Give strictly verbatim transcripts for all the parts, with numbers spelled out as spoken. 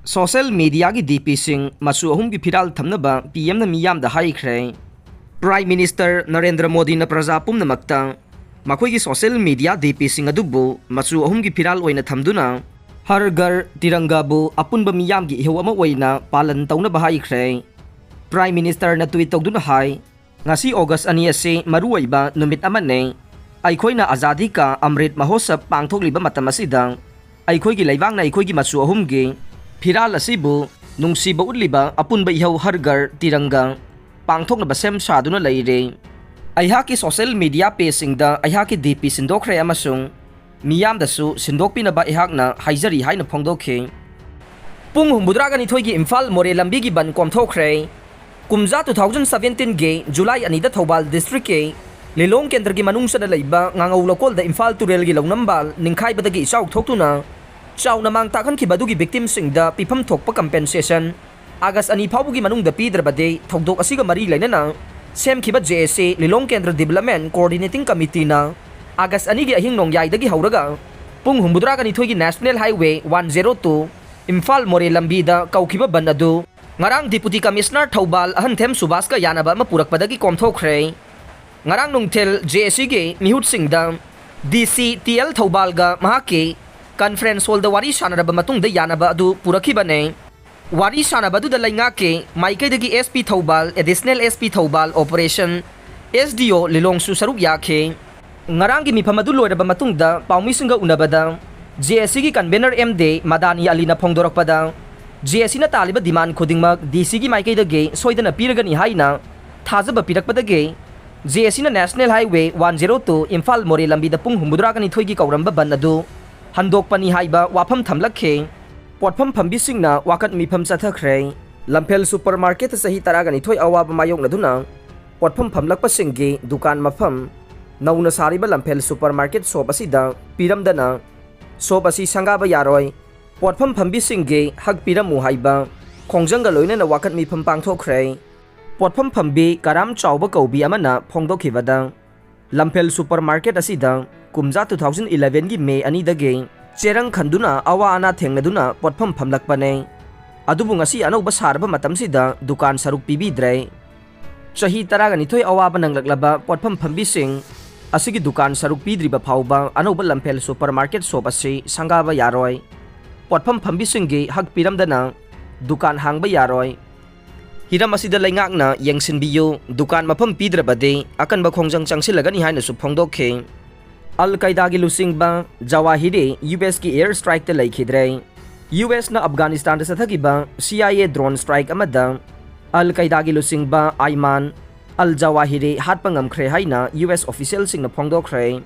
Social mediaꯒꯤ DPꯁꯤꯡ ꯃꯆꯨ ꯑꯍꯨꯝꯒꯤ ꯐꯤꯔꯥꯜ ꯊꯝꯅꯕ PMꯅ ꯃꯤꯌꯥꯝꯗ ꯍꯥꯏꯈ꯭ꯔꯦ꯫ Prime Minister ꯅꯔꯦꯟꯗ꯭ꯔ ꯃꯣꯗꯤꯅ ꯄ꯭ꯔꯖꯥ ꯄꯨꯝꯅꯃꯛꯇ ꯃꯈꯣꯏꯒꯤ social media DPꯁꯤꯡ ꯑꯗꯨꯕꯨ ꯃꯆꯨ ꯑꯍꯨꯝꯒꯤ ꯐꯤꯔꯥꯜ ꯑꯣꯏꯅ ꯊꯝꯗꯨꯅ ꯍꯔ ꯘꯔ ꯇꯤꯔꯪꯒꯥꯕꯨ ꯑꯄꯨꯟꯕ ꯃꯤꯌꯥꯝꯒꯤ ꯏꯍꯧ ꯑꯃ ꯑꯣꯏꯅ ꯄꯥꯂꯟ ꯇꯧꯅꯕ ꯍꯥꯏꯈ꯭ꯔꯦ꯫ Prime Ministerꯅ tweet ꯇꯧꯗꯨꯅ ꯍꯥꯏ, "ꯉꯁꯤ August ꯑꯅꯤ ꯑꯁꯤ ꯃꯔꯨꯑꯣꯏꯕ ꯅꯨꯃꯤꯠ ꯑꯃꯅꯤ꯫ ꯑꯩꯈꯣꯏꯅ ꯑꯖꯥꯗꯤ ꯀꯥ ꯑꯃ꯭ꯔꯤꯠ ꯃꯍꯣꯠꯁꯕ ꯄꯥꯡꯊꯣꯛꯂꯤꯕ ꯃꯇꯝ ꯑꯁꯤꯗ ꯑꯩꯈꯣꯏꯒꯤ ꯂꯩꯕꯥꯛꯅ ꯑꯩꯈꯣꯏꯒꯤ ꯃꯆꯨ ꯑꯍꯨꯝꯒꯤ ꯐꯤꯔꯥꯜ ꯑꯁꯤꯕꯨ ꯅꯨꯡꯁꯤꯕ ꯎꯠꯂꯤꯕ ꯑꯄꯨꯟꯕ ꯏꯍꯧ ꯍꯔ ꯘꯔ ꯇꯤꯔꯪꯒꯥ ꯄꯥꯡꯊꯣꯛꯅꯕ ꯁꯦꯝ ꯁꯥꯗꯨꯅ ꯂꯩꯔꯦ꯫ ꯑꯩꯍꯥꯛꯀꯤ social media pageꯁꯤꯡꯗ ꯑꯩꯍꯥꯛꯀꯤ DP ꯁꯤꯟꯗꯣꯛꯈ꯭ꯔꯦ ꯑꯃꯁꯨꯡ ꯃꯤꯌꯥꯝꯗꯁꯨ ꯁꯤꯟꯗꯣꯛꯄꯤꯅꯕ ꯑꯩꯍꯥꯛꯅ ꯍꯥꯏꯖꯔꯤ" ꯍꯥꯏꯅ ꯐꯣꯡꯗꯣꯛꯈꯤ꯫ ꯄꯨꯡ ꯍꯨꯝꯐꯨꯇꯔꯥꯒ ꯅꯤꯊꯣꯏꯒꯤ ꯏꯝꯐꯥꯜ ꯃꯣꯔꯦ ꯂꯝꯕꯤꯒꯤ ꯕꯟ ꯀꯣꯝꯊꯣꯛꯈ꯭ꯔꯦ꯫ ꯀꯨꯝꯖꯥ two thousand seventeenꯒꯤ July ꯑꯅꯤꯗ ꯊꯧꯕꯥꯜ districtꯀꯤ ꯂꯤꯂꯣꯡ ꯀꯦꯟꯗ꯭ꯔꯒꯤ ꯃꯅꯨꯡ ꯆꯟꯅ ꯂꯩꯕ ꯉꯥꯉꯧ ꯂꯧꯀꯣꯜꯗ ꯏꯝꯐꯥꯜ ꯇꯨꯔꯦꯜꯒꯤ ꯂꯧꯅꯝꯕꯥꯜ ꯅꯤꯡꯈꯥꯏꯕꯗꯒꯤ ꯏꯆꯥꯎ ꯊꯣꯛꯇꯨꯅ ꯆꯥꯎꯅ ꯃꯥꯡ ꯇꯥꯛꯍꯟꯈꯤꯕ ꯑꯗꯨꯒꯤ victimꯁꯤꯡꯗ ꯄꯤꯐꯝ ꯊꯣꯛꯄ compensation August ꯑꯅꯤ ꯐꯥꯎꯕꯒꯤ ꯃꯅꯨꯡꯗ ꯄꯤꯗ꯭ꯔꯕꯗꯤ ꯊꯧꯗꯣꯛ ꯑꯁꯤꯒ ꯃꯔꯤ ꯂꯩꯅꯅ ꯁꯦꯝꯈꯤꯕ JAC ꯂꯤꯂꯣꯡ ꯀꯦꯟꯗ꯭ꯔ Development Coordinating Committeeꯅ August ꯑꯅꯤꯒꯤ ꯑꯍꯤꯡ ꯅꯣꯡꯌꯥꯏꯗꯒꯤ ꯍꯧꯔꯒ ꯄꯨꯡ ꯍꯨꯝꯐꯨꯇꯔꯥꯒ ꯅꯤꯊꯣꯏꯒꯤ National Highway one zero two Imphal ꯃꯣꯔꯦ ꯂꯝꯕꯤꯗ ꯀꯧꯈꯤꯕ ꯕꯟ ꯑꯗꯨ ꯉꯔꯥꯡ Deputy Commissioner ꯊꯧꯕꯥꯜ ꯑꯍꯟꯊꯦꯝ ꯁꯨꯕꯥꯁꯀ ꯌꯥꯅꯕ ꯑꯃ ꯄꯨꯔꯛꯄꯗꯒꯤ ꯀꯣꯝꯊꯣꯛꯈ꯭ꯔꯦ꯫ ꯉꯔꯥꯡ ꯅꯨꯡꯊꯤꯜ JACꯒꯤ ꯃꯤꯍꯨꯠꯁꯤꯡꯗ DC TL ꯊꯧꯕꯥꯜꯒ ꯃꯍꯥꯛꯀꯤ conference hallꯗ ꯋꯥꯔꯤ ꯁꯥꯟꯅꯔꯕ ꯃꯇꯨꯡꯗ ꯌꯥꯅꯕ ꯑꯗꯨ ꯄꯨꯔꯛꯈꯤꯕꯅꯦ꯫ ꯋꯥꯔꯤ ꯁꯥꯟꯅꯕ ꯑꯗꯨꯗ ꯂꯩꯉꯥꯛꯀꯤ ꯃꯥꯏꯀꯩꯗꯒꯤ SP Thoubal, Additional SP Thoubal, Operation SDO ꯂꯤꯂꯣꯡꯁꯨ ꯁꯔꯨꯛ ꯌꯥꯈꯤ꯫ ꯉꯔꯥꯡꯒꯤ ꯃꯤꯐꯝ ꯑꯗꯨ ꯂꯣꯏꯔꯕ ꯃꯇꯨꯡꯗ ꯄꯥꯎꯃꯤꯁꯤꯡꯒ ꯎꯅꯕꯗ JACꯒꯤ convener MD ꯃꯗꯥꯅꯤ ꯑꯂꯤꯅ ꯐꯣꯡꯗꯣꯔꯛꯄꯗ, JACꯅ ꯇꯥꯜꯂꯤꯕ demand ꯈꯨꯗꯤꯡꯃꯛ DCꯒꯤ ꯃꯥꯏꯀꯩꯗꯒꯤ ꯁꯣꯏꯗꯅ ꯄꯤꯔꯒꯅꯤ ꯍꯥꯏꯅ ꯊꯥꯖꯕ ꯄꯤꯔꯛꯄꯗꯒꯤ JACꯅ National Highway one zero two Imphal ꯃꯣꯔꯦ ꯂꯝꯕꯤꯗ ꯄꯨꯡ ꯍꯨꯝꯐꯨꯇꯔꯥꯒ ꯅꯤꯊꯣꯏꯒꯤ ꯀꯧꯔꯝꯕ ꯕꯟ ꯑꯗꯨ ꯍꯟꯗꯣꯛꯄꯅꯤ ꯍꯥꯏꯕ ꯋꯥꯐꯝ ꯊꯝꯂꯛꯈꯤ꯫ ꯄꯣꯠꯐꯝ ꯐꯝꯕꯤꯁꯤꯡꯅ ꯋꯥꯀꯠ ꯃꯤꯐꯝ ꯆꯠꯊꯈ꯭ꯔꯦ꯫ ꯂꯝꯐꯦꯜ supermarketꯇ ꯆꯍꯤ ꯇꯔꯥꯒ ꯅꯤꯊꯣꯏ ꯑꯋꯥꯕ ꯃꯥꯌꯣꯛꯅꯗꯨꯅ ꯄꯣꯠꯐꯝ ꯐꯝꯂꯛꯄꯁꯤꯡꯒꯤ ꯗꯨꯀꯥꯟ ꯃꯐꯝ ꯅꯧꯅ ꯁꯥꯔꯤꯕ ꯂꯝꯐꯦꯜ supermarket shop ꯑꯁꯤꯗ ꯄꯤꯔꯝꯗꯅ shop ꯑꯁꯤ ꯁꯪꯒꯥꯕ ꯌꯥꯔꯣꯏ, ꯄꯣꯠꯐꯝ ꯐꯝꯕꯤꯁꯤꯡꯒꯤ ꯍꯛ ꯄꯤꯔꯝꯃꯨ ꯍꯥꯏꯕ ꯈꯣꯡꯖꯪꯒ ꯂꯣꯏꯅꯅ ꯋꯥꯀꯠ ꯃꯤꯐꯝ ꯄꯥꯡꯊꯣꯛꯈ꯭ꯔꯦ꯫ ꯄꯣꯠꯐꯝ ꯐꯝꯕꯤ ꯀꯔꯥꯝ ꯆꯥꯎꯕ ꯀꯧꯕꯤ ꯑꯃꯅ ꯐꯣꯡꯗꯣꯛꯈꯤꯕꯗ, ꯂꯝꯐꯦꯜ supermarket ꯑꯁꯤꯗ ꯀꯨꯝꯖꯥ two thousand elevenꯒꯤ May ꯑꯅꯤꯗꯒꯤ ꯆꯦꯔꯪ ꯈꯟꯗꯨꯅ ꯑꯋꯥ ꯑꯅꯥ ꯊꯦꯡꯅꯗꯨꯅ ꯄꯣꯠꯐꯝ ꯐꯝꯂꯛꯄꯅꯦ꯫ ꯑꯗꯨꯕꯨ ꯉꯁꯤ ꯑꯅꯧꯕ ꯁꯥꯔꯕ ꯃꯇꯝꯁꯤꯗ ꯗꯨꯀꯥꯟ ꯁꯔꯨꯛ ꯄꯤꯕꯤꯗ꯭ꯔꯦ꯫ ꯆꯍꯤ ꯇꯔꯥꯒ ꯅꯤꯊꯣꯏ ꯑꯋꯥꯕ ꯅꯪꯂꯛꯂꯕ ꯄꯣꯠꯐꯝ ꯐꯝꯕꯤꯁꯤꯡ ꯑꯁꯤꯒꯤ ꯗꯨꯀꯥꯟ ꯁꯔꯨꯛ ꯄꯤꯗ꯭ꯔꯤꯕ ꯐꯥꯎꯕ ꯑꯅꯧꯕ ꯂꯝꯐꯦꯜ ꯁꯨꯄꯔ ꯃꯥꯔꯀꯦꯠ ꯁꯣꯞ ꯑꯁꯤ ꯁꯪꯒꯥꯕ ꯌꯥꯔꯣꯏ꯫ ꯄꯣꯠꯐꯝ ꯐꯝꯕꯤꯁꯤꯡꯒꯤ ꯍꯛ ꯄꯤꯔꯝꯗꯅ ꯗꯨꯀꯥꯟ ꯍꯥꯡꯕ ꯌꯥꯔꯣꯏ꯫ ꯍꯤꯔꯝ ꯑꯁꯤꯗ ꯂꯩꯉꯥꯛꯅ ꯌꯦꯡꯁꯤꯟꯕꯤꯌꯨ, ꯗꯨꯀꯥꯟ ꯃꯐꯝ ꯄꯤꯗ꯭ꯔꯕꯗꯤ ꯑꯀꯟꯕ ꯈꯣꯡꯖꯪ ꯆꯪꯁꯤꯜꯂꯒꯅꯤ ꯍꯥꯏꯅꯁꯨ ꯐꯣꯡꯗꯣꯛꯈꯤ꯫ ꯑꯜ ꯀꯥꯏꯗꯥꯒꯤ ꯂꯨꯆꯤꯡꯕ ꯖꯋꯥꯍꯤꯔꯤ ꯌꯨ ꯑꯦꯁꯀꯤ ꯑꯦꯌꯔ ꯁ꯭ꯇ꯭ꯔꯥꯏꯛꯇ ꯂꯩꯈꯤꯗ꯭ꯔꯦ꯫ U ꯑꯦꯁꯅ ꯑꯐꯒꯥꯅꯤꯁꯇꯥꯟꯗ ꯆꯠꯊꯈꯤꯕ C I A drone strike ꯑꯃꯗ ꯑꯜ ꯀꯥꯏꯗꯥꯒꯤ ꯂꯨꯆꯤꯡꯕ ꯑꯥꯏꯃꯥꯟ ꯑꯜ ꯖꯋꯥꯍꯤꯔꯤ ꯍꯥꯠꯄ ꯉꯝꯈ꯭ꯔꯦ ꯍꯥꯏꯅ ꯌꯨ ꯑꯦꯁ ꯑꯣꯐꯤꯁꯤꯌꯦꯜꯁꯤꯡꯅ ꯐꯣꯡꯗꯣꯛꯈ꯭ꯔꯦ꯫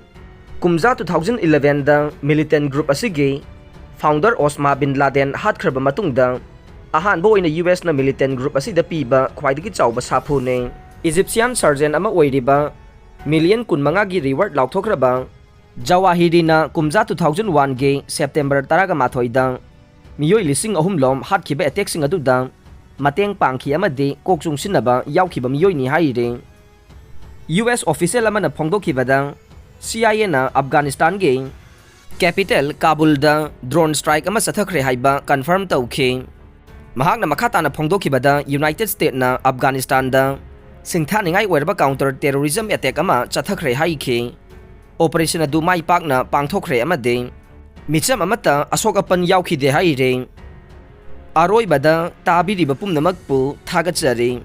ꯀꯨꯝꯖꯥ ꯇꯨ ꯊꯥꯎꯖꯟ ꯏꯂꯚꯦꯟꯗ ꯃꯤꯂꯤꯇꯦꯟ ꯒ꯭ꯔꯨꯞ ꯑꯁꯤꯒꯤ ꯐꯥꯎꯟꯗꯔ ꯑꯣꯁꯃꯥ ꯕꯤꯟ ꯂꯥꯗꯦꯟ ꯍꯥꯠꯈ꯭ꯔꯕ ꯃꯇꯨꯡꯗ ꯑꯍꯥꯟꯕ ꯑꯣꯏꯅ ꯌꯨ ꯑꯦꯁꯅ ꯃꯤꯂꯤꯇꯦꯟ ꯒ꯭ꯔꯨꯞ ꯑꯁꯤꯗ ꯄꯤꯕ ꯈ꯭ꯋꯥꯏꯗꯒꯤ ꯆꯥꯎꯕ ꯁꯥꯐꯨꯅꯤ꯫ ꯏꯖꯤꯞꯁꯤꯌꯥꯟ ꯁꯔꯖꯦꯟ ꯑꯃ ꯑꯣꯏꯔꯤꯕ ꯃꯤꯂꯤꯌꯟ ꯀꯨꯟꯃꯉꯥꯒꯤ ꯔꯤꯋꯥꯔꯗ ꯂꯥꯎꯊꯣꯛꯈ꯭ꯔꯕ ꯖꯋꯥꯍꯤꯔꯤꯅ ꯀꯨꯝꯖꯥ ꯇꯨ ꯊꯥꯎꯖꯟ ꯋꯥꯟꯒꯤ ꯁꯦꯞꯇꯦꯝꯕꯔ ꯇꯔꯥꯒ ꯃꯥꯊꯣꯏꯗ ꯃꯤꯑꯣꯏ ꯂꯤꯁꯤꯡ ꯑꯍꯨꯝ ꯂꯣꯝ ꯍꯥꯠꯈꯤꯕ ꯑꯦꯇꯦꯛꯁꯤꯡ ꯑꯗꯨꯗ ꯃꯇꯦꯡ ꯄꯥꯡꯈꯤ ꯑꯃꯗꯤ ꯀꯣꯛ ꯆꯨꯡꯁꯤꯟꯅꯕ ꯌꯥꯎꯈꯤꯕ ꯃꯤꯑꯣꯏꯅꯤ ꯍꯥꯏꯔꯤ꯫ ꯌꯨ ꯑꯦꯁ ꯑꯣꯐꯤꯁꯤꯌꯦꯜ ꯑꯃꯅ ꯐꯣꯡꯗꯣꯛꯈꯤꯕꯗ, ꯁꯤ ꯑꯥꯏ ꯑꯦꯅ ꯑꯐꯒꯥꯅꯤꯁꯇꯥꯟꯒꯤ ꯀꯦꯄꯤꯇꯦꯜ ꯀꯥꯕꯨꯜꯗ ꯗ꯭ꯔꯣꯟ ꯁ꯭ꯇ꯭ꯔꯥꯏꯛ ꯑꯃ ꯆꯠꯊꯈ꯭ꯔꯦ ꯍꯥꯏꯕ ꯀꯟꯐꯥꯔꯝ ꯇꯧꯈꯤ꯫ ꯃꯍꯥꯛꯅ ꯃꯈꯥ ꯇꯥꯅ ꯐꯣꯡꯗꯣꯛꯈꯤꯕꯗ, ꯌꯨꯅꯥꯏꯇꯦꯗ ꯁ꯭ꯇꯦꯠꯅ ꯑꯐꯒꯥꯅꯤꯁꯇꯥꯟꯗ ꯁꯤꯡꯊꯥꯅꯤꯡꯉꯥꯏ ꯑꯣꯏꯔꯕ ꯀꯥꯎꯟꯇꯔ ꯇꯦꯔꯣꯔꯤꯖꯝ ꯑꯦꯇꯦꯛ ꯑꯃ ꯆꯠꯊꯈ꯭ꯔꯦ ꯍꯥꯏꯈꯤ꯫ ꯑꯣꯄꯔꯦꯁꯟ ꯑꯗꯨ ꯃꯥꯏ ꯄꯥꯛꯅ ꯄꯥꯡꯊꯣꯛꯈ꯭ꯔꯦ ꯑꯃꯗꯤ ꯃꯤꯆꯝ ꯑꯃꯠꯇ ꯑꯁꯣꯛ ꯑꯄꯟ ꯌꯥꯎꯈꯤꯗꯦ ꯍꯥꯏꯔꯤ꯫ ꯑꯔꯣꯏꯕꯗ ꯇꯥꯕꯤꯔꯤꯕ ꯄꯨꯝꯅꯃꯛꯄꯨ ꯊꯥꯒꯠꯆꯔꯤ꯫